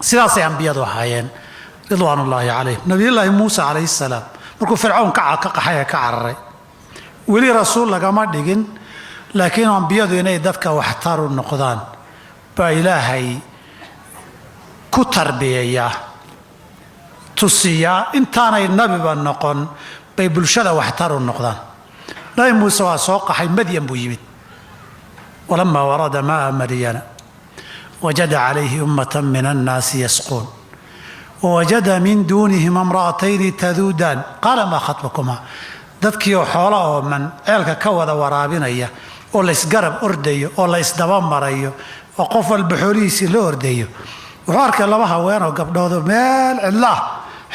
Sidaasay ambiyadu ahaayeen ridwaanullaahi calayhim. Nabiyullaahi Muuse calayhi salaam markuu Fircawn ka qaxay ee ka cararay, weli rasuul lagama dhigin, laakiin ambiyadu inay dadka waxtaru noqdaan baa Ilaahay ku tarbiyeeyaa, tusiyaa. Intaanay nabiba noqon bay bulshada waxtaru noqdaan. Nabi Muuse waa soo qaxay, Madyan buu yimid. Walamaa warada maaa Madyana wajada calayhi ummatan min annaasi yasquun wawajada min duunihim imra'atayni taduudaan, qaala maa khatbukumaa. Dadkii oo xoola ooman ceelka ka wada waraabinaya oo la isgarab ordayo oo la isdaba marayo oo qof walba xoolihiisii la ordayo, wuxuu arkay laba haweenoo gabdhoodoo meel cidlaah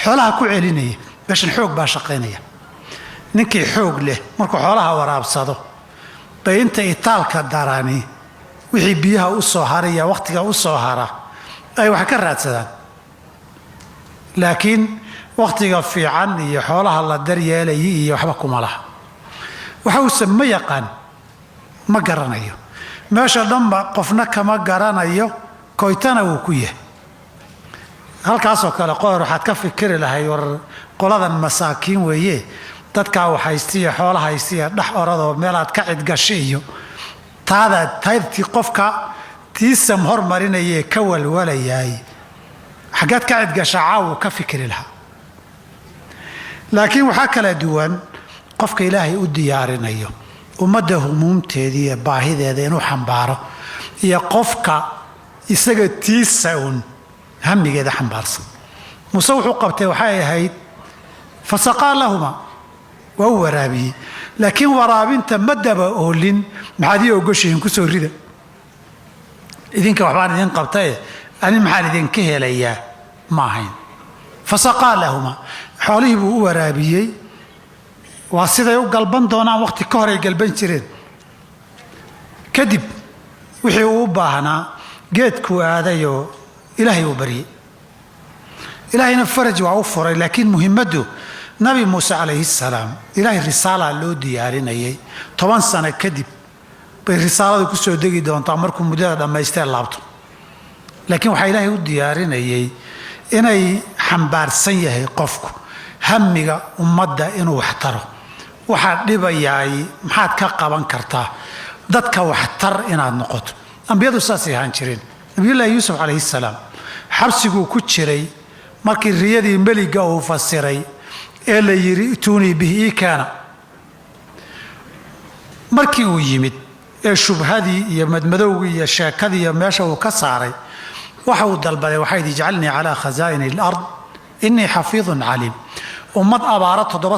xoolaha ku celinaya. Meeshan xoog baa shaqaynaya. Ninkii xoog leh markuu xoolaha waraabsado bay inta itaalka darani wixii biyaha u soo haraya, wakhtiga u soo hara ay wax ka raadsadaan, laakiin wakhtiga fiican iyo xoolaha la daryeelayay iyo waxba kuma laha. Waxa uuse ma yaqaan, ma garanayo meesha dhanba, qofna kama garanayo, koytana wuu ku yahay. Halkaasoo kale qoor waxaad ka fikiri lahay, war qoladan masaakiin weeye, dadkaa waxhaystiya xoola haystiya dhex oradoo meelaad ka cidgasho iyo taada tayrtii qofka tiisam hormarinayee ka walwalayaay, xaggeed ka cidgasha caawu ka fikiri lahaa. Laakiin waxaa kala duwan qofka Ilaahay u diyaarinayo ummadda humuumteedii iyo baahideeda inuu xambaaro iyo qofka isaga tiisa uun hamigeeda xambaarsan. Muuse wuxuu qabtay waxay ahayd fasaqaa lahuma, waa u waraabiyey, laakiin waraabinta ma daba oolin. Maxaad ii ogoshihiin? Kusoo rida idinka, waxbaan idin qabtaye, ani maxaan idinka helayaa? Ma ahayn. Fasaqaa lahuma, xoolihii buu u waraabiyey. Waa siday u galban doonaan, waqti ka hor ay galban jireen. Kadib wixii uu u baahnaa geedkuu aadayoo Ilaahay uu baryey, Ilaahayna faraj waa u furay. Laakiin muhimmaddu, Nabi Muuse calayhi salaam Ilaahay risaalaa loo diyaarinayay. 10 sano kadib bay risaaladu ku soo degi doontaa markuu muddada dhammaystee laabto. Laakiin waxaa Ilaahay u diyaarinayay inay xambaarsan yahay qofku hamiga ummadda inuu wax taro. Waxaa dhibayaay maxaad ka qaban kartaa? Dadka waxtar inaad noqoto. Ambiyadu saasay ahaan jireen. Nabiyullaahi Yuusuf calayhi salaam xabsiguu ku jiray markii riyadii meliga uu fasiray ee la yidhi ituunii bihi, ii keena. Markii uu yimid ee shubhadii iyo madmadowgii iyo sheekadii iyo meesha uu ka saaray, waxa uu dalbaday waxay ijcalnii calaa khasaa'ini alard innii xafiidun caliim. Ummad abaaro 7.